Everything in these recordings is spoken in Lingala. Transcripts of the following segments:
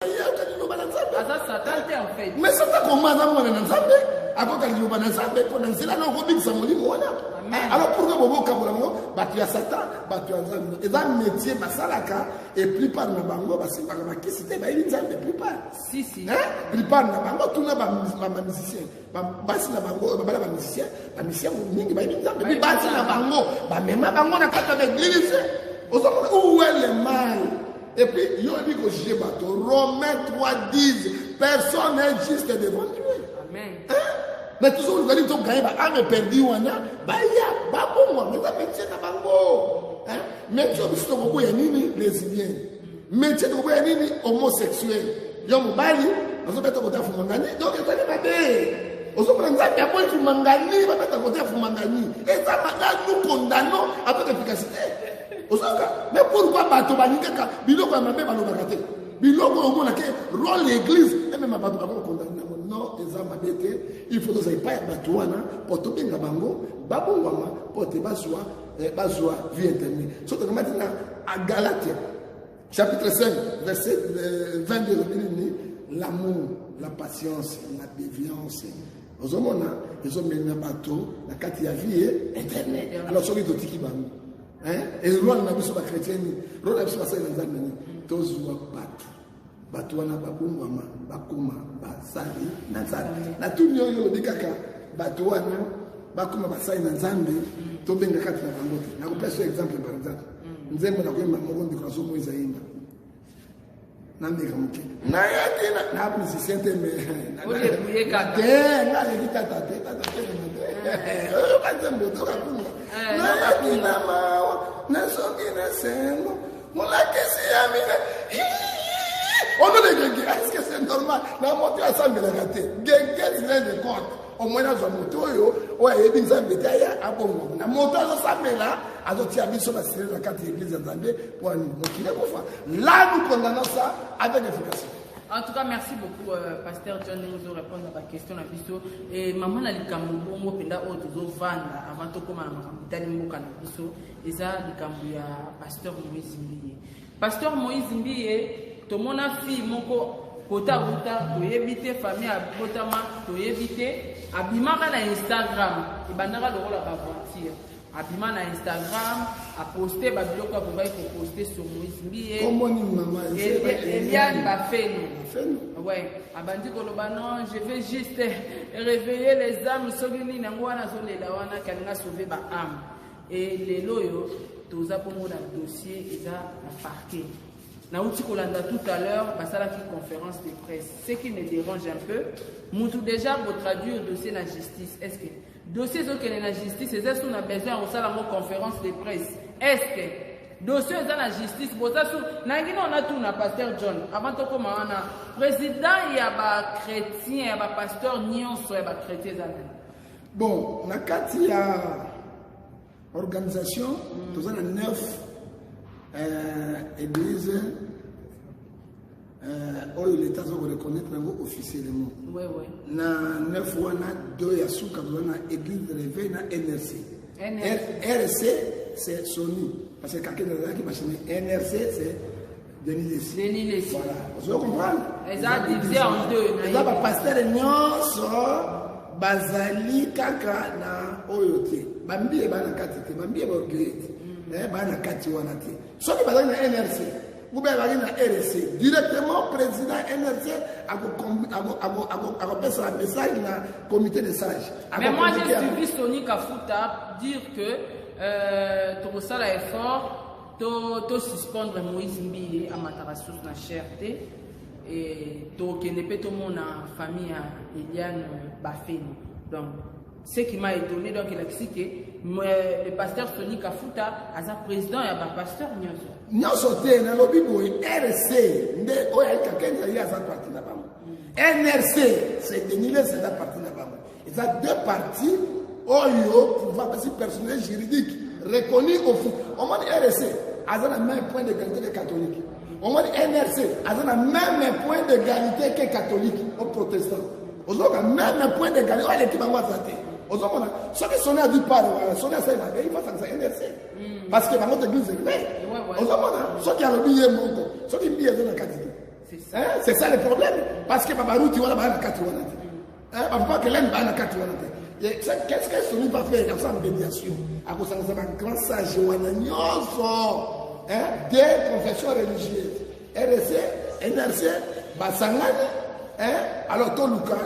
Ayoka liloba na Nzambe. Aza Satan te en fait. Mais Satan koma aza mwana na Nzambe, akoka liloba na Nzambe mpo na nzela na okobikisa molimo wana. Alors pourquoi bobokabola bango bato ya Satan, bato ya Nzambe? Eza métier basalaka et plupart na bango basimbaka bakisi te, bayebi Nzambe plupart. Si si. Hein? Plupart na bango tuna ba musicien, basi na bango oyo babala ba musicien, ba musicien mingi bayebi Nzambe, puis basi na bango bamema bango na kati ya église. Ozomona où est le mal? Et puis, yo oyebi ko juger bato. Romains 3, 10, personne n'est juste devant Dieu. Amen. Hein? Mais toujours nous allons gagner ba âme perdue wana, baya, babongwa, mais ça métier na bango. Hein? Métier biso tokoboya nini? Lesbienne. Métier tokoboya nini? Homosexuel. Yo mobali, nazobeta kota fumangani, donc ezali mabe. Ozomona Nzambe aboyi fumangani, babeta kota fumangani. Eza mabe, nous condamnons avec efficacité. Ozoka, mais pourquoi bato balingaka biloko ya mabe balobaka te? Biloko oyo omonaka rôle ya église emema bato bango condamner yango. Non, eza mabe te. Il faut tozala epai ya bato wana mpo tobenga bango babongwama mpo te bazwa vie éternelle. Soki tokamati na Galatia chapitre 5 verset 22, elobi nini? L'amour, la patience, la déviance. Ozomona ezomema bato na kati ya vie éternelle. Alors soki totiki bango, hein? Et rôle na biso ba chrétien ni, rôle na biso basali na Nzambe ni, tozwa bato. Bato wana babongwama, bakoma basali na Nzambe. Na tuni oyo olobi kaka bato wana bakoma basali na Nzambe, tobenga kati na bango te. Nakopesa yo exemple par exemple. Nzembo nakoyemba moko ndeko azomoiza yemba. Nameka moke. Nayaki na musicien te, mais Odébrouiller kaka. Te, nga aleki tata te, tata te, te. Oyoka nzembo, toka kunga. Nayaki na mawa, nasoki na sengo, molakisi ya mine. Ono le gege, est-ce que c'est normal? Na moto asambelaka te. Gege zile de compte. Au moins nazwa moto oyo, oyo ayebi Nzambe te, aya abongo. Na moto azosambela, azotia biso ba sirène na kati ya église ya Nzambe po ani mokili ekufa. Là, nous condamnons ça avec efficacité. En tout cas, merci beaucoup, Pasteur John, de nous répondre à la question. Et maman, na likambo bongo penda oyo tozovanda avant tokóma na makambo etali mboka na biso, eza likambo ya Pasteur Moïse Mbiye. Pasteur Moïse Mbiye, tomona fille moko kota wuta, toyebi te famille abotama, toyebi te, abimaka na Instagram, ebandaka lokola ba aventure. Abima na Instagram, a posté ba biloko akokaki koposte sur Moïse Mbiye. Kombo nini, mama? Eliane Bafeno. Bafeno. Ouais, abandi koloba non, je vais juste réveiller les âmes, soki nini yango wana azolela wana kalinga sauver ba âme. Et lelo oyo toza komona dossier eza na parquet. Nauti kolanda tout à l'heure basalaki conférence de presse. Ce qui me dérange un peu, mutu déjà bo traduire dossier na justice. Est-ce que dossier ezokende na justice eza su na besoin ya kosala ngo conférence de presse? Est-ce que dossier eza na justice boza su nangi na natuna Pasteur John avant tokóma wana, président ya ba chrétien ya ba pasteur nyonso ya ba chrétien eza nani? Bon, na kati ya organisation, toza na 9 église oyo l'État aza koreconnaître yango officiellement. Na 9 wana, 2 ya suka toza na église de réveil na NRC. NRC. RC c'est Sony parce que kaka ezalaki machine. NRC c'est Denis Lessie. Denis Lessie. Voilà, ozo comprendre? Eza divisé en deux, na Eza ye. ba pasteur nyonso bazali kaka na oyo te. Bambie ba na kati te, bambie ba orgueil te. Ba na kati wana te. Soki bazali na NRC ou bien bazali na RC, directement président NRC akopesa message na comité de sages. Mais moi, j'ai Akokomite suivi Sony Kafuta dire que tokosala effort to suspendre Moïse Mbiye amataka susu na chair te et tokende mpe tomona famille ya Eliane Bafeno. Donc ce qui m'a étonné, donc il a dit que le pasteur Sony Kafuta aza président ya ba pasteur nyonso. Nyonso te, nalobi boye, RC nde oyo ayika kenza ye aza parti na bango. NRC c'est Denis Lessie aza parti na bango. Eza deux partis oyo pouvoir pesi personnel juridique reconnu au fond. Omoni RC aza na même point d'égalité que catholique. Omoni NRC aza na même point d'égalité que catholique au protestant. Ozoka même point d'égalité oyo aleki bango aza te. Ozomona soki Sony a dit part wana, Sony asali mabe, il faut asangisa NRC. Parce que bango te église réveil. Ozomona soki alobi ye moko, soki mbi eza na kati te. C'est ça le problème. Parce que babaruti wana baa na kati wana te. Bapapa kelani baa na kati wana te. Qu'est-ce que Sony va faire comme ça en médiation? Akosangisa ba grand sage wana nyonso, des confessions religieuses, RC, NRC, basangani, hein? Alors toluka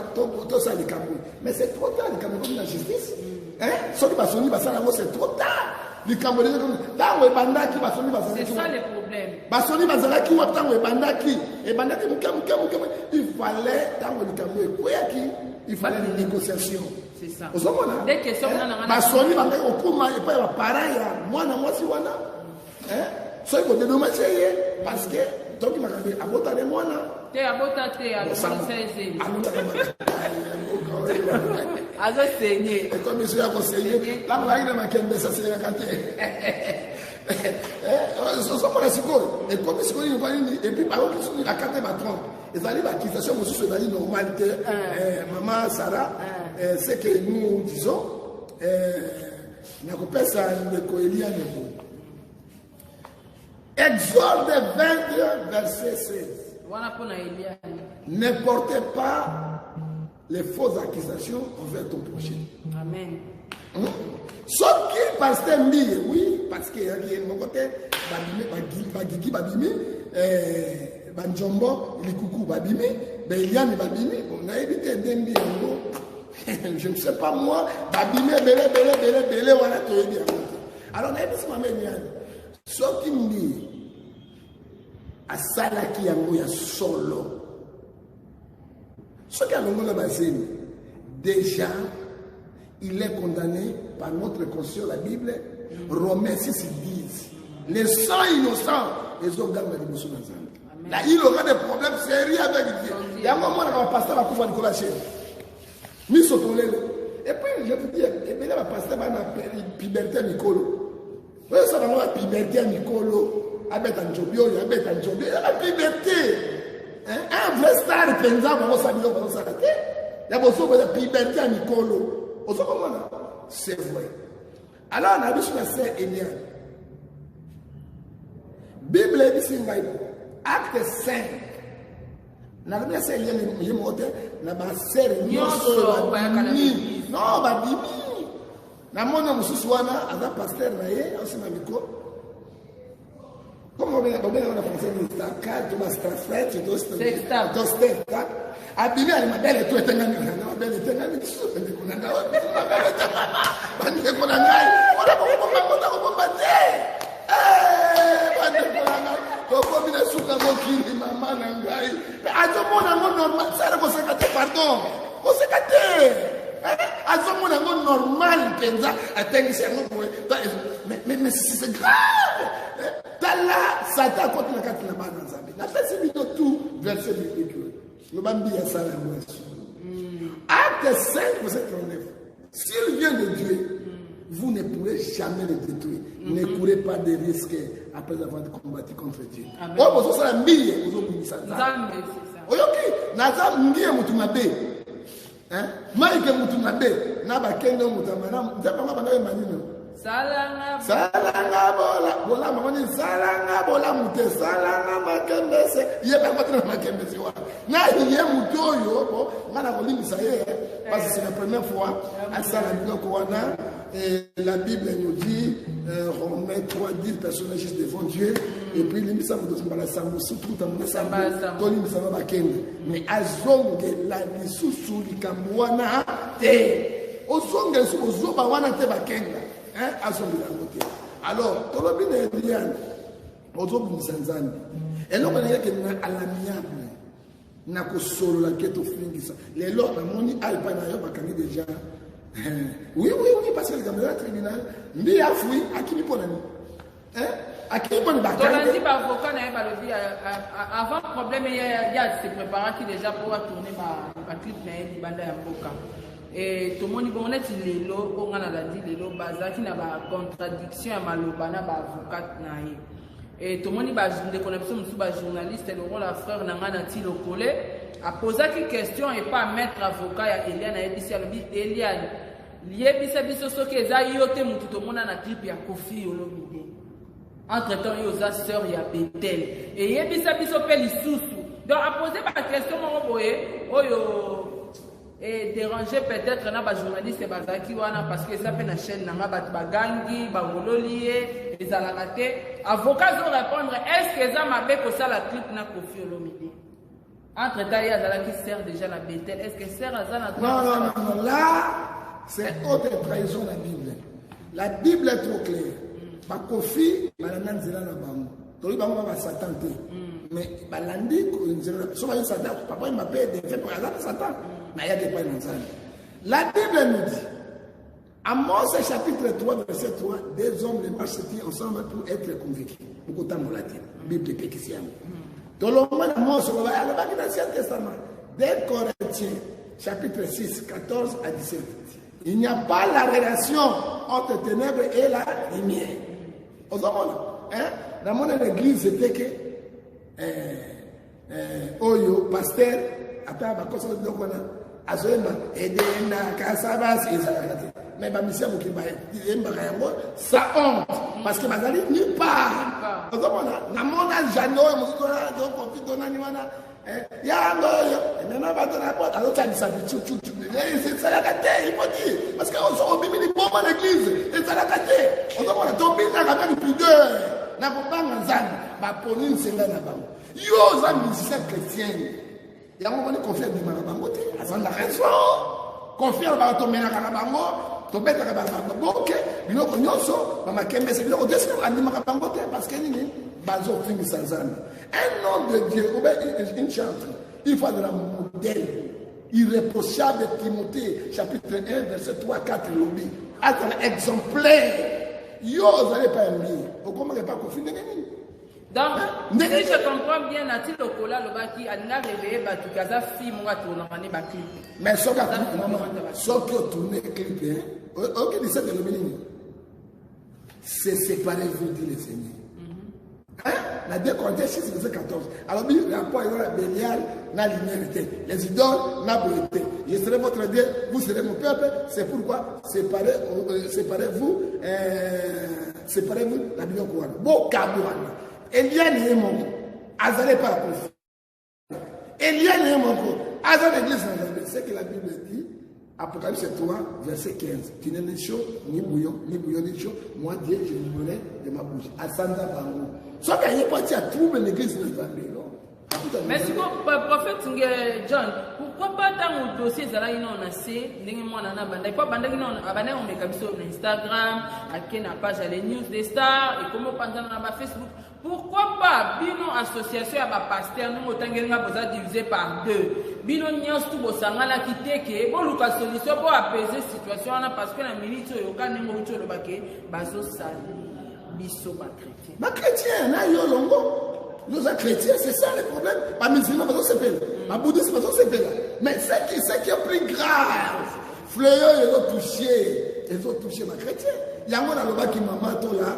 tosala likambo, mais c'est trop tard. Likambo ekomi na justice, hein? Soki basoni basala yango, c'est trop tard. Likambo ntango ebandaki, basoni bazalaki, basoni bazalaki wapi? Ntango ebandaki, ebandaki moke moke moke. Il fallait, ntango likambo ekweyaki, il fallait une négociation. Ozomona, basoni bandaki kokóma epai ya baparent ya mwana mwasi wana, soki kodédommager ye, parce que toki makambo abotane mwana. Te, abota te, alongolisa ezeli, azosenye. Ekomi so ya kosenye, ntango nayaki na makembe, esaselekaka te. Ozomona sikoyo ekomi sikoyo nini nini. Et puis bayoki soki bakate batrompe, ezali baaccusation mosusu ezali normal te. Mama Sara, ce que nous disons, nakopesa ndeko Eliane boye: Exode 22 verset 16. Wana mpona Eliane. Ne portez pas les fausses accusations envers ton prochain. Amen. Soki pasteur Mbiye, oui, parce que eyaki ye moko te. Babimi bagigi, babimi banjombo likuku, babimi baeliane, babimi. Bon, nayebi te nde Mbiye yango, je ne sais pas moi. Babimi ebele ebele ebele ebele wana, toyebi yango te. Alors nayebisi mama Eliane, soki Mbiye asalaki yango ya solo, soki alongola bazemi, déjà il est condamné par notre constitution, la Bible, Romains 6, 10. Les sang innocents, ezoganga liboso na Nzambe. Là, il aura des problèmes sérieux avec Dieu. Yango omonaka bapasteur bakufa likolo ya chaire, miso polele. Et puis je vous dis, ebele bapasteur bana puberté ya mikolo oyo osala bango, bapuberté ya mikolo, abeta njobi oyo, abeta njobi, eza bapuberté. Un vrai star mpenza bakosala biloko bazosala te ya bosoko, eza puberté ya mikolo. Ozokomona, c'est vrai. Alors na biso na sœur Eliane, Bible eyebisi ngai Acte 5. Nalobi na sœur Eliane ye moko te, na basœur nyonso babimi. Non, babimi. Namoni mosusu wana aza pasteur na ye, aosima micro. Comment babenga na français? Staka to bastrafet to steka. Abimi ali mabele to etengami, mabele etengami lisusu. Bandeko na ngai, mabele etengama. Bandeko na ngai, wana kokobomba, kobomba te. Bandeko na ngai, tokomi na suka mokili. Mama na ngai azomona yango normal. Sara, koseka te, pardon, koseka te. Azomona yango normal mpenza, atengisi yango boye. Mais c'est grave. Tala, Satan akoti na kati na bana Nzambe. Napesi bino tout verset biblique oyo loba Mbiye asala yango ya solo. Acte 5 verset 39: s'il vient de Dieu, vous ne pourrez jamais le détruire. Ne courez pas de risques après avoir combattu contre Dieu. Oyo bozosala Mbiye, ozobungisa Nzambe. Oyoki, naza Mbiye motu mabe, Mike motu mabe na bakende moto ya malamu. Nzambe yango banda oyemba nini? Salanga bola bolamu yango nini? Salanga bolamu te, salanga makembese. Ye bango te na makembese wana na ye motu oyo. Bo nga na kolimbisa ye parce que c'est la première fois asala biloko wana. Et la Bible nous dit, Romains 3, 10, personne juste devant Dieu. Et puis, limbisa moto mbala sango, surtout tamona sango, tolimbisa na bakende. Mais azongela lisusu likambo wana te. Ozongela lisusu ozoba wana te, bakenga. Azongela yango te. Alors, tolobi na Eliane, ozobundisa Nzambe. Eloko na yeke na à l'amiable, na kosolola ke tofingisa. Lelo namoni epai na yo bakangi déjà. Oui, parce que likambo eza tribunal. Mbi afui, akimi mpo na nini? Akimi mpo na Tolandi baavocat na ye balobi avant problème ya se préparaki déjà mpo atourne baclip na ye libanda ya mboka. E tomoni bongo neti lelo oyo nga nalandi lelo, bazalaki na bacontradiction ya maloba na baavocat na ye. E tomoni bandeko na biso mosusu, bajournaliste lokola frère na ngai na ti lokole, apozaki question epa maître avocat ya Eliane. Ayebisi, alobi: "Eliane, yebisa biso soki eza yo te motu tomona na clip ya Kofi Olomide. Entre temps yo oza sœur ya Betel, eyebisa biso mpe lisusu." Donc apose baquestion moko boye oyo e déranger peut-être na bajournaliste bazalaki wana, parce que eza mpe na chaîne na nga, bato bagangi, bangololi ye, ezalaka te. Avocat azo répondre: est ce que eza mabe kosala clip na Kofi Olomide? Entre temps ye azalaki sœur déjà na Betel. Est ce que sœur aza na Non, non, non, non, là c'est autre trahison. La Bible, la Bible est trop claire. Bakofi balanda nzela na bango. Tolobi bango ba basatan te, mais balandi nzela. So bayi Satan, papa ye mabe defe aza Satan, nayaki epai na Nzambe. La Bible nous dit, Amos chapitre 3 verset 3: deux hommes ne marchent-ils ensemble pour être convaincus? Bokotambola te, Bible epekisi yango. Tolongwa na Mose, alobaki na Ancien Testament. 2 Corinthiens chapitre 6, 14 à 17: il n'y a pas la relation entre ténèbres et la lumière. Ozomona, hein? Namona na église eteke oyo pasteur ata bakosa biloko wana, azoyemba edendaka sabasi, ezalaka te. Mais bamisia mokili bayembaka yango sans honte, parce que bazali nulle part. Ozomona, namona jane oyo mosusu wana, tokofi tonani wana yango oyo emema bato na po azotalisa bicucucu, ezalaka te. Il faut dire, parce que obimi liboma na église, ezalaka te. Ozomona, tobinaka mpe pudeur na kobanga Nzambe. Baponi nsenga na bango. Yo oza musicien chrétien, yango moni Kofi abimaka bango te, aza na raison. Kofi alobaka tomelaka na bango, tobetaka baboke, biloko nyonso, bamakembese, biloko te. Andimaka bango te, parce que nini? Bazofingisa Nzambe. Un homme de Dieu ou bien une chantre, il faut de la modèle irréprochable. Timothée chapitre 1 verset 3 4 elobi azala exemplaire. Yo ozali epai ya Mbiye, okomaka epai Kofi ndenge nini? Donc, si je comprends bien, nati lokola alobaki alinga réveiller bato ke aza fille moko atournaka nde baclip. Mais soki, soki otourne clip, oki 17 elobi nini? Se séparez-vous, dit le Seigneur. Hein? Na 2 Corinthiens 6 verset 14 alobi rapport eza na Belial na lumière te, les idoles na boye te. Je serai votre Dieu, vous serez mon peuple. C'est pourquoi séparez, séparez-vous, séparez-vous na biloko wana, bokabwana. Eliane ye moko azali epai ya Kofi. Eliane ye moko aza na église na Nzambe. Ce que la Bible dit, Apocalypse 3 verset 15: tu n'es ni chaud ni bouillon, ni bouillon ni chaud, moi Dieu, je vomiraie de ma bouche. Asanza bango. Soki aye po atia trouble l'église na Nzambe, non. Mais siko, prophète Nge John, pourquoi pas ntango dossier ezalaki nano na se, ndenge mwana na abandaki, po abandaki nano, abandaki komeka biso na Instagram, ake na page ya Les News des Stars, ekomi opanzana na bafacebook, pourquoi pas bino association ya bapasteur, ndenge otangeli nga, boza divisé par deux, bino nyonso tu bosanganaki te ke boluka solution po apaiser situation wana? Parce que na minute oyo, oka ndenge outi olobake, bazosali biso bachrétien. Bachrétien na yo longo, yo oza chrétien, c'est ça le problème. Bamusulman bazosepela, babouddhiste bazosepela, mais ce qui est plus grave, fléau ezotouche, ezotouche bachrétien. Yango nalobaki, mama tola,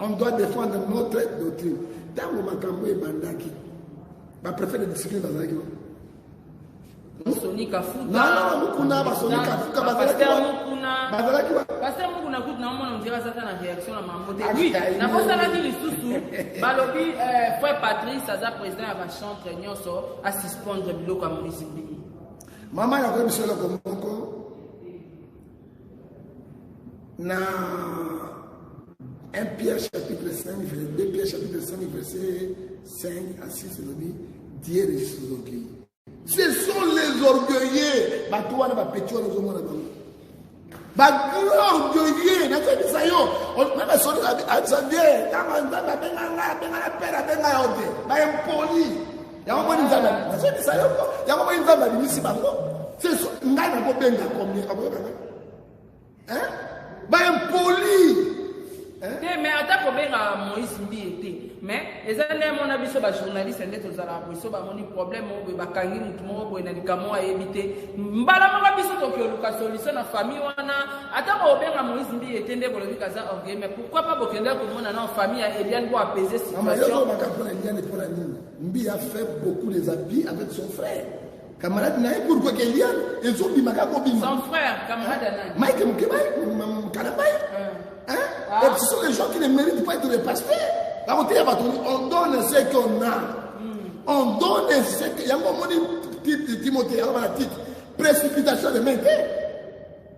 on doit défendre notre doctrine. Ntango makambo ebandaki, bapréfet de discipline bazalaki. Soni Kafuta. Non, Mukuna, basoni Kafuta. Pasteur Mukuna. Bazalaki. Pasteur Mukuna kutu naomona ondira aza ta na réaction na mambo te. Oui, nabosanaki lisusu, balobi frère Patrice aza président ya bachantre nyonso, asuspendre biloko ya Moïse Mbiye. Mama, nakoyebi biso eloko moko na 1 Pierre chapitre 5, 2 Pierre chapitre 5 verset 5 à 6, elobi: Dieu résiste aux orgueilleux. Ce sont les orgueilleux, bato wana, bapeti wana, ozomona bango, bagrand orgueilleux. Nazoyebisa yo, meme soni ayebisa bien, ntango Nzambe abenga nga, abenga na pere, abenga yo te. Baimpoli yango moni Nzambe. Nazoyebisa yo, yango moni Nzambe abimisi bango. Ngai nakobenga combien akoyoka ngai? Baimpoli. Te, mais ata kobenga Moïse Mbiye te, mais eza nde mona biso bajournaliste nde tozalaka boye. So bamoni problème oyo boye, bakangi motu moko boye na likambo oyo ayebi te, mbala moko biso toki oluka solution na famille wana. Ata bobenga Moïse Mbiye te, nde bolobi kaza orgueil, mais pourquoi pas bokendaki komona na famille ya Eliane bo apaiser situation? Mpona Eliane, mpona nini? Mbiye a fait beaucoup des habits avec son frère, camarade na ye. Pourquoi ke Eliane ezobima kaka kobima? Son frère camarade ya nani? Mike Mukebayi, Kalambay. Hein? Ah. Et ce sont les gens qui ne méritent pas être des pasteurs. On donne ce qu'on a. On donne ce que yango omoni Timothée yango bana tite précipitation de main te.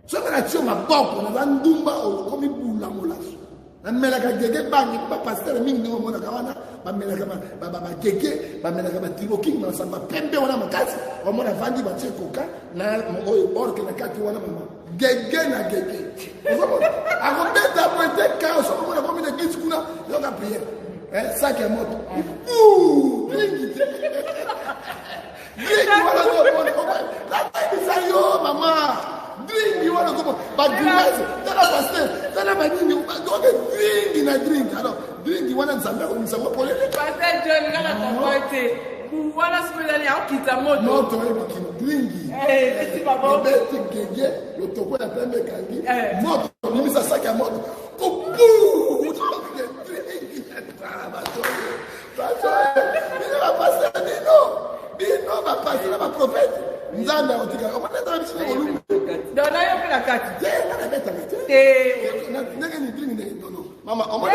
Soki natie maboko naza ndumba okomi bula molaso. Namelaka gege bangi mpo bapastere mingi ndenge omonaka wana bamelaka bagege, bamelaka batiroking, masamba pembe wana makasi, omona avandi batie koka na oyo orke na kati wana mama gege na gege, ozomona akobeta boye te ka soki omona komi na eglise kuna yoka priere saki ya moto mingi te dringi wana ozomona nakoyebisa yo mama dringi wana ozomona bagrimase tala paster tala banini donc dringi na dringi. Alors dringi wana Nzambe akomisa ngo polele. Pasteur John, nga na comprendre te. Wana sikoyo ezali akokita moto. Moto oyebikino dringi ebeti maboko. Ebeti gege lotoko ya pembe ekangi moto, obimisa saki ya moto kobu dringi. Bato bato bino bapaster, bino bapaster na baprofete, Nzambe akotika omonetala biso na bolumbu. Donc na yo mpe na kati. Te, nga nabetaka te. Te. Ndenge ni dringi ndenge nono mama omona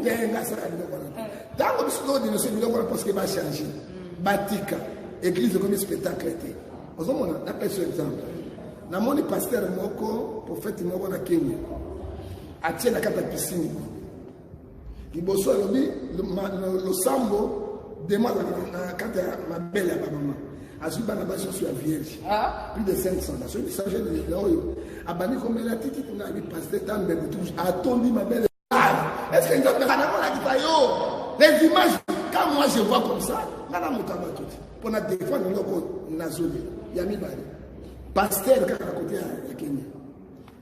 te nga asala biloko wana te. Ntango biso todénonce biloko wana parce que bachange, batika église ekomi spectacle te. Ozomona, napesa exemple, namoni paster moko, prophète moko na Kenya, atie na kati ya piscine liboso, alobi losambo demo azalaka na kati ya mabele ya bamama, azwi bana basi nyonso ya vierge, plus de 500, soki charge de oyo abandi komela titi kuna, abi paster tambebe tu atondi mabele. Est ce que Nzambe nakolakisa yo les images? Quand moi je vois comme ça, nga na moto ya bato te mpona défendre eloko nazolela. Ya mibale, paster kaka na kote ya Kenya,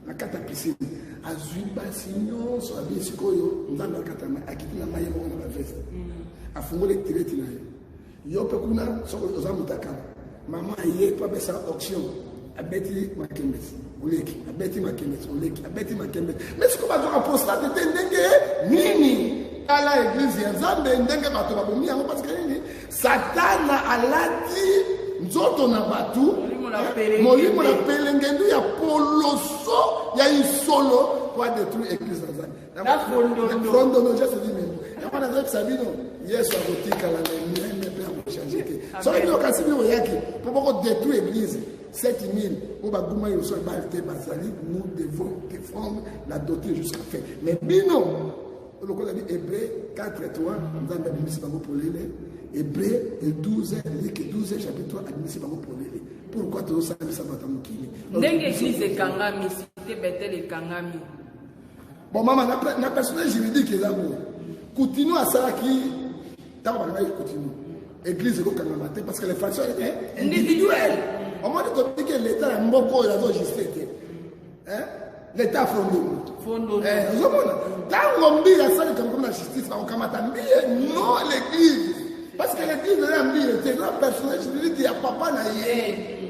na kati ya piscine, azwi basi nyonso, abi sikoyo Nzambe akata, akiti na mai moko na baveste, afungoli tireti na ye. Yo mpe kuna soki oza motakala, mama aye mpo apesa onction, abeti makembesi, oleki, abeti makembesi, oleki, abeti makembesi. Mais sikoyo bazwaka prostate te ndenge nini? Tala église ya Nzambe ndenge bato babomi yango, parce que nini? Satana alati nzoto na bato, molimo na pelengendu ya poloso ya isolo po adétruire église na Nzambe. Frondondo just dit memo yango nazobisa bino, Yesu akotikala na même mpe akochange te. Soki bino kasi bino oyaki mpo bokodétruire église, 7000 oyo baguma liboso ya bale te bazali. Nous devons défendre la doctrine jusqu'à fin. Mais bino lokola bi Hébreu 4 3, Nzambe abimisi bango polele. Hébreu 12, Luc 12 chapitre 3, abimisi bango polele. Pourquoi tozosambisa bato ya mokili? Ndenge église ekangami, cité Betel ekangami. Bon mama, na personnel juridique eza boye. Kutino asalaki ntango bakangaki Kutino, église ekokangama te parce que l'infraction était individuelle. Omoni, tobiki l'état ya mboka oyo azojuste te, l'état frondono. Ozomona ntango Mbiye asali kamkomi na justice, bakokamata Mbiye, non l'église, parce que l'église eza ya Mbiye te, eza personnage juridique ya papa na ye.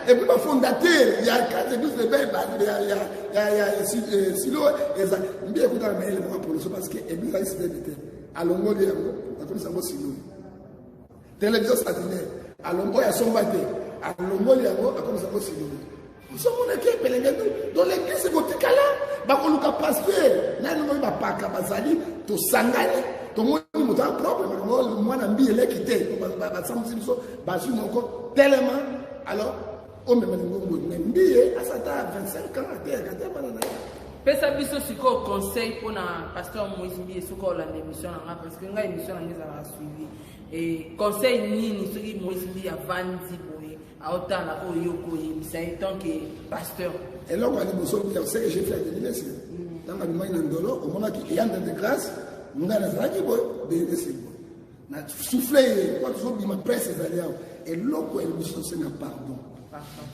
Et puis bafondateur ya quatre église rebelle ya Silo eza Mbiye. Ekutaka mayele moko poloso parce que église ayi cité te, alongoli yango, akomisa yango Silo. Télévision satinaire alongo oyo asomba te, alongoli yango, akomisa yango Silo. Ozomonaki epelenge tu. Donc l'église ekotikala, bakoluka pasteur nani oyo bapaka bazali. Tosangani, tomoni moto aza propre, makambo mwana mbi eleki te, basambisi biso, bazwi moko telema. Alors omema lingongo me Mbiye asata 25 ans ateyaka te bana na ye. Pesa biso sikoyo conseil mpona pasteur Moïse Mbiye soki olanda émission na nga, parce que ngai émission na nga ezalaka suivi. E conseil nini soki Moïse Mbiye avandi boye aotala oyo yo koyebisa ye tant que pasteur? Eloko ya liboso, ce que j'ai fait à Denis Lessie, ntango abimaki na ndolo, omonaki eyanda de grâce, ngai nazalaki boye, Denis Lessie boye na souffle ye kwa tozobima presse ezali awa. Eloko ya liboso, tosenga pardon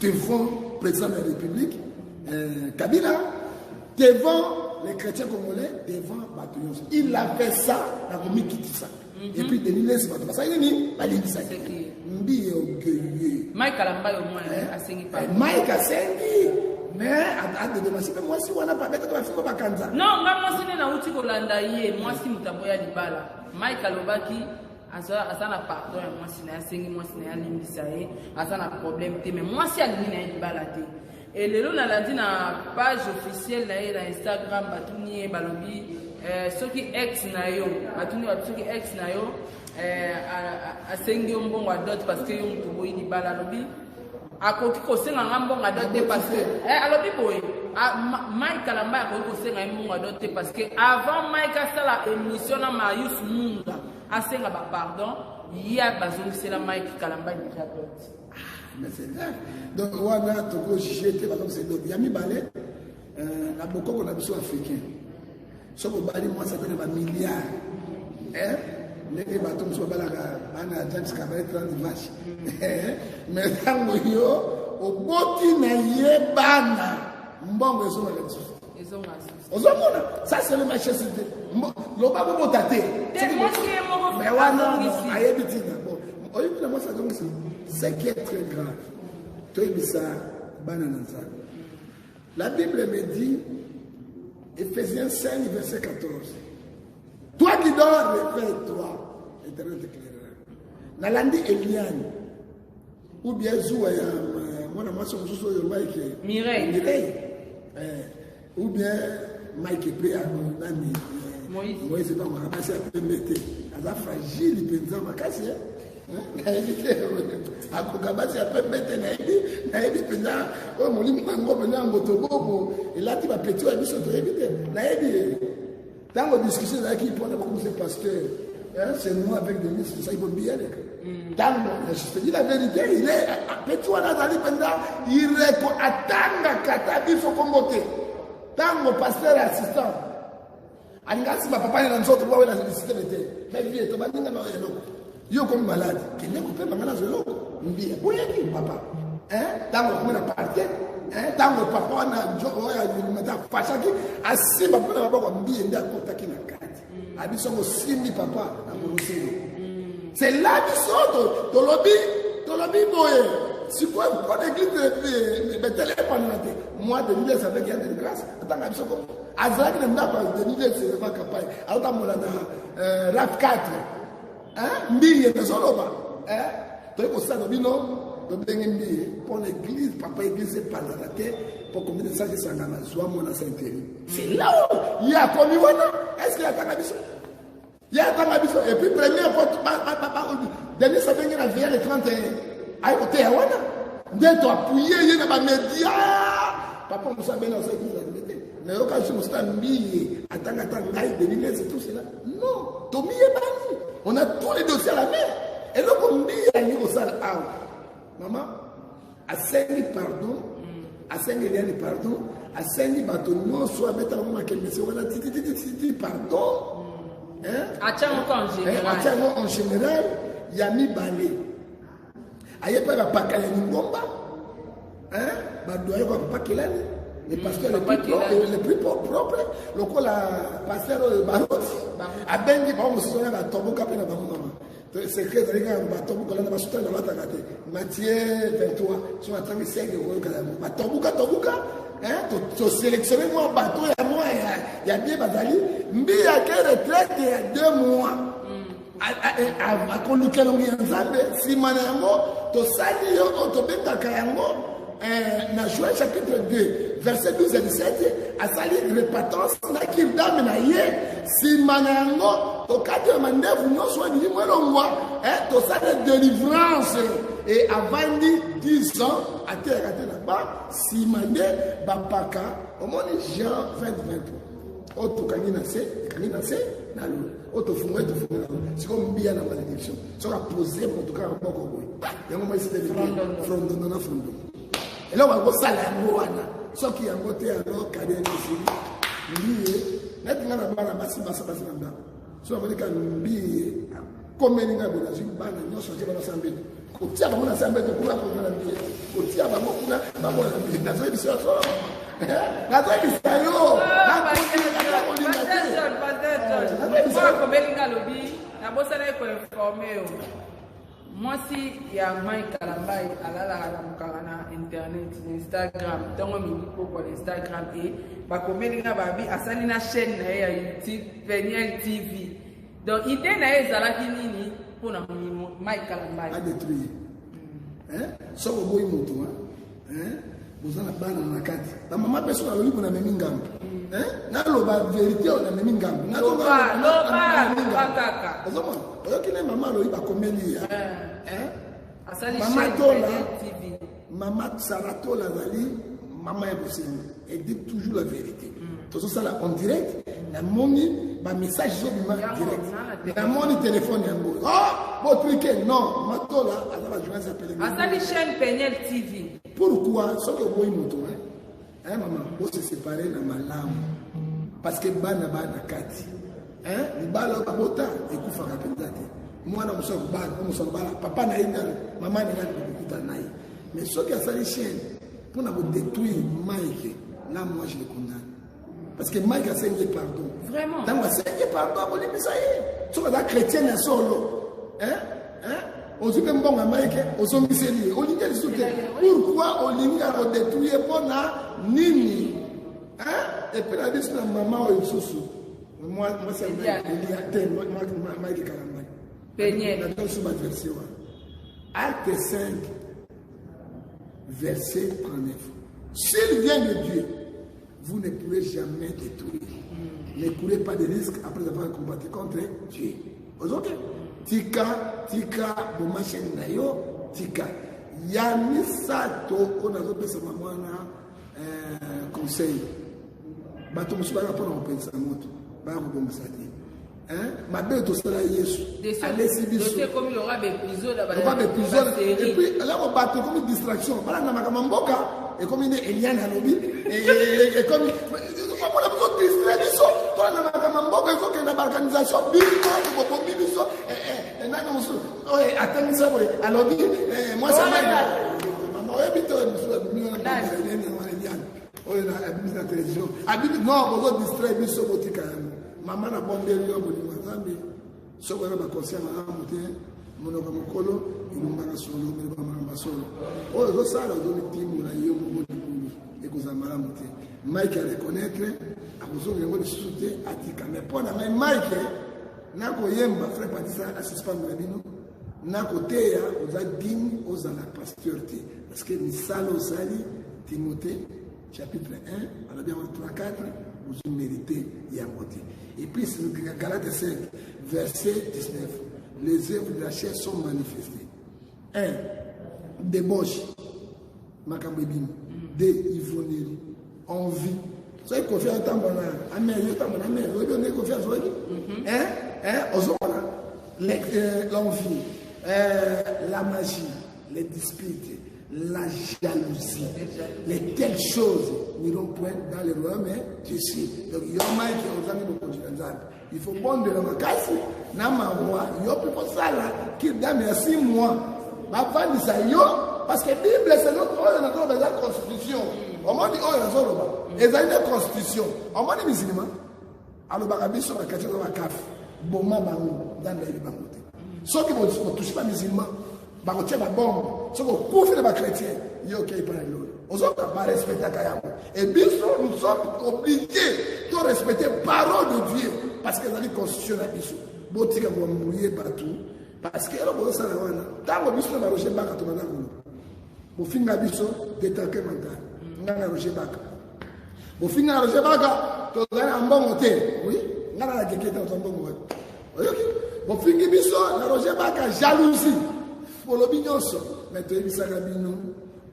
devant président de la République Kabila, devant les chrétiens congolais, devant bato nyonso. Il a fait ça na komikitisa. Et puis Denis Lessie, bato basali nini? Balingisaki Mbiye orgueilleux. Mike Alamba yo mwana asengi pardon. Mike asengi, mais adedemasi mpe mwasi wana babetaka bafingo bakanza. Non, nga mwasi nde nauti kolanda ye, mwasi moto aboya libala. Mike alobaki aza na pardon ya mwasi na ye, asengi mwasi na ye alimbisa ye, aza na problème te, mais mwasi alingi na ye libala te. E lelo nalandi na page officielle na ye na Instagram, batuni ye, balobi Soki ex na yo batuni bato, soki ex na yo asengi yo mbongo ya dot parce que yo moto oboyi libala, alobi akoki kosenga nga mbongo ya dot te parce que alobi boye, Mike Kalamba akoki kosenga ye mbongo ya dot te parce que avant Mike asala émission na Marius Munga, asenga bapardon, ye bazongisela Mike Kalamba déjà dot. Mais c'est grave. Donc wana tokojuge te, bazongisa dot. Ya mibale, na bokoko na biso africain, soki obali mwasi ata na bamilliard, ndenge bato mosusu babalaka bana ya James Kabale 30 vache, mais ntango yo oboti na ye bana, mbongo ezongaka lisusu. Ozomona, ça c'est le machiacité. Loba bobota te, mais wana ayebi ntina. Bon, oyebi na mwasi azongisi. Ce qui est très grave, toyebisa bana na Nzambe. La Bible me dit, Ephésiens 5, verset 14: Toi qui dors, réveille-toi. L'Éternel t'éclairera. Nalandi Eliane, ou bien zuwa ya mwana mwasi mosusu oyo Mike. Mireille. Mireille. Ou bien Mike mpe nani? Moïse. Moïse ebangaka basi ya pembe te, aza fragile mpenza makasi. Nayebi te, akoka basi ya pembe te. Nayebi mpenza oyo molimo yango mpenza ya motobobo elati bapeti oyo biso toyebi te. Nayebi ntango discussion ezalaki mpona bakomisa pasteur, c'est moi avec Denis, tosaki po biyeleka. Ntango je te dis la vérité, il est petit wana, azali mpenza ireko, atangaka ata biso kombo te. Ntango pasteur assistant alinga asimba papa na nzoto po awela système te, mais vie tobandinga na eloko, yo komi malade, kende kopema, nga nazwa eloko. Mbia boyaki papa ntango akomi na parquet, ntango papa wana oyo afashaki asimba mpo na maboko, mbie nde akotaki na kati, abisongo simbi papa na moloselo. C'est là biso tolobi boye sikoyo mpona église Betele epanana te. Moi, Denis Lesi avec ya de grâce, atanga biso ko azalaki na ndako ya Denis Lesi eva kapai, azotambola na RAV 4. Mbiye nazoloba, toyei kosala bino, tobenge Mbiye mpona église, papa, église epanzana te, mpo combien de sage esangana, zwa mwana sa intérim. C'est là où ye akomi wana. Est ce que atanga biso? Ye atanga biso. Et puis première fois Denis abengi na veille le 31, ayi koteya wana nde toapuye ye na bamédia. Papa mosu abengi osa église na te, nayoka biso mosu ta Mbiye atanga ata ngai Denis Lesi, tout cela. Non, tomiyebani, on a tous les dossiers à la main. Eloko Mbiye alingi kosala awa, mama asengi pardon, asengi Eliane pardon, asengi bato nyonso abetaka ngo makembesi wana tititititi pardon. Atiango en général. Atiango en général. Ya mibale, aye mpe bapaka ya lingomba, badoye kwa papa Kelani, le pasteur le plus propre, lokola pasteur oyo Baroti, abengi bango mosusu wana batomboka mpe na bango. Mama, secret ezali kaka batomboka landa basutani balataka te. Matthieu 23, so atangi 5, okoyoka yango. Batomboka tomboka, tosélectionne mwa bato ya mwa ya bien bazali. Mbi yake retraite ya 2 mois, akoluka elongi ya Nzambe. Nsima na yango tosali yo oyo tobengaka yango na Joel chapitre 2 verset 12 à 17, asali repentance na cure d'âme na ye. Nsima na yango tokati ya mandefu nyonso oyo milimo elongwa, tosali délivrance e avandi 10 ans ateyaka te na ba. Nsima nde bapaka omoni Jean 20 23 oyo tokangi na se, ekangi na se na lola, oyo tofungoli, tofungoli na lola. Sikoyo mbiya na malédiction, soki apose moto kaka moko boye, yango moi frondondo na frondondo, eloko akosala yango wana. Soki yango te, alors carrière esili. Mbiye neti nga na bana basi, basi basi na ndako, so namoni ka mbiye akomeli ngai boye, nazwi bana nyonso, atie bana sambeto, kotia bango na sambeto kuna, kozala mbiye kotia bango kuna, bango na mbiye. Nazoyebisa yo solo, nazoyebisa yo. Nakolinga te. Akomelinga, alobi nabosanaki koinforme yo, mwasi ya Mike Kalambai alalaka lamukaka na internet, na Instagram, ntongo midi pokwa na Instagram. E bakomeli nga, babi asali na chaîne na ye ya YouTube, Peniel TV. Donc idée na ye ezalaki nini mpona Mike Kalambai? Adétruire. Soki oboyi moto. Boza na bana na kati. Bamama mpe soki alobi bo namemi ngambo. Naloba verité oyo, namemi ngambo. Ozomona, oyoki ne mama alobi bakomeli ya mama Tola, mama Sara Tola azali mama ya bosengo. Elle dit toujours la vérité. Tozosala en direct, namoni bamessage ezobima direct, namoni telefone yango. Oh, botruquer non, mama Tola aza bajournaliste ya pelenge. Asali chaîne Peniel TV. Pourquoi? Soki oboyi moto, hein, mama, bose séparer na malamu, parce que bana bana kati, hein, libala oyo babota ekufaka mpenza te. Mwana mosu akobala, mosu akobala papa na ye nano, mama na nani kokuta na ye. Mais soki asali chaîne mpona kodétruire Mike, là moi je le condamne, parce que Mike asengi pardon. Vraiment. Ntango asengi pardon, akolimbisa ye soki aza chrétien ya solo, hein? Hein? Ozwi mpe mbongo ya Mike, ozongiseli ye, olingi lisusu te. Pourquoi olingi kaka kodétruire? Mpona nini? Et puis na biso na mama oyo lisusu, mwasi Elia te, Mike Kalambani. Peniel. Nato baverset wana, Acte 5 verset 39: s'il vient de Dieu, vous ne pourrez jamais détruire. Ne courez pas de risques après avoir combattu contre Dieu. Ok, tika, tika boma chaîne na yo, tika. Ya misato oyo nazopesa mama wana conseil: bato mosusu bayaka mpona kopelisa moto, baya kobongisa te. Mabe tosala, Yesu alesi biso. Ekomi lokola baépisode. Baépisode, et puis eloko bato ekomi distraction, balanda makambo mboka, ekomi nde Eliane alobi, ekomi omona biso distrait, biso tolanda makambo mboka, ezokenda baorganisation, bino bobomi biso. Nani mosusu oyo atangisa boye, alobi mwasi, mama oyebi te, oyo mosusu abimi wana, Eliane oyo abimisi na télévision, abimi. Non, bozo distrait biso, botika yango. Mama, na bondeli yo, bolingo ya Nzambe, soki oza baconseil malamu te, monoko mokolo elumbaka solo, meloba makambo ya solo. Oyo ozosala, ozomitimbola yo moko libulu, ekozala malamu te. Mike areconnaître, akozonga yango lisusu te, atika. Mais mpo na ngai, Mike, nakoyemba frère Patisa asuspendre na bino, nakoteya, oza digne ozala pasteur te, parce que misala osali, Timothée chapitre 1 alobi yango 3 4, ozomérite yango te. Et puis Galate 5 verset 19: les œuvres de la chair sont manifestées. 1, débauche, makambo ebimi. 2, ivrognerie, envie. Soki confiance otambola na amer, yo otambola na amer, oyebi onde confiance oyebi, ozomona l'envie, la magie, les disputes, la jalousie. Les telles choses n'iront point dans le royaume du ciel. Donc yo Mike, ozangi bokonzi na Nzambe. Il faut bondela makasi na mawa, yo mpe kosala cure d'âme ya 6 mois, bavandisa yo, parce que Bible selon oyo nazoloba eza constitution. Omoni oyo nazoloba ezali nde constitution. Omoni musulman alobaka biso bakati oza bakafe, boma bango, Nzambe ayebi bango te. Soki botouche bamusulman, bakotia babombe. Soki okufi na bachrétien, yo okei mpa na lolo, ozoka barespectaka yango. Et biso, nous sommes obligés to respecter parole de Dieu, parce que ezali constitution na biso. Botika koambrouiller bato, parce que eloko ozosala wana, ntango biso na baRoger Baka tobanda koloba, bofinga biso détraqué mental. Nga na Roger Baka, bofinga na Roger Baka tozali na mbongo te. Oui, nga na nakeke te, oza mbongo wapi? Oyoki, bofingi biso na Roger Baka jalousie, bolobi nyonso. Mais toyebisaka bino,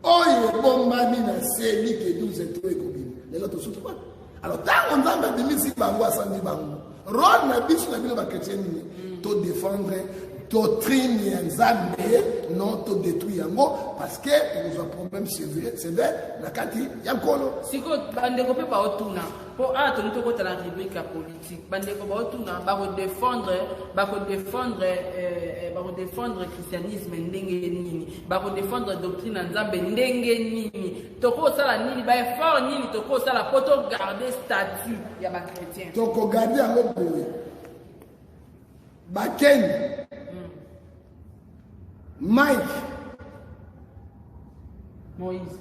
oyo ebombami na se like 12 to ekobima lelo, tosuki wapi? Alors ntango Nzambe abimisi bango, asandi bango, rôle na biso na bino bachrétien nini? Todéfendre doctrine ya Nzambe, non todétruire yango, parce que tokozwa problème sévère na kati ya Nkolo. Sikoyo bandeko mpe baotuna, mpo awa tolingi tokota na rubrique ya politique, bandeko baotuna: bakodéfendre christianisme ndenge nini? Bakodéfendre doctrine ya Nzambe ndenge nini? Tokosala nini? Baeffort nini tokosala mpo togarde statut ya bachrétien? Tokogarde yango boye: bakeni Mike, Moïse.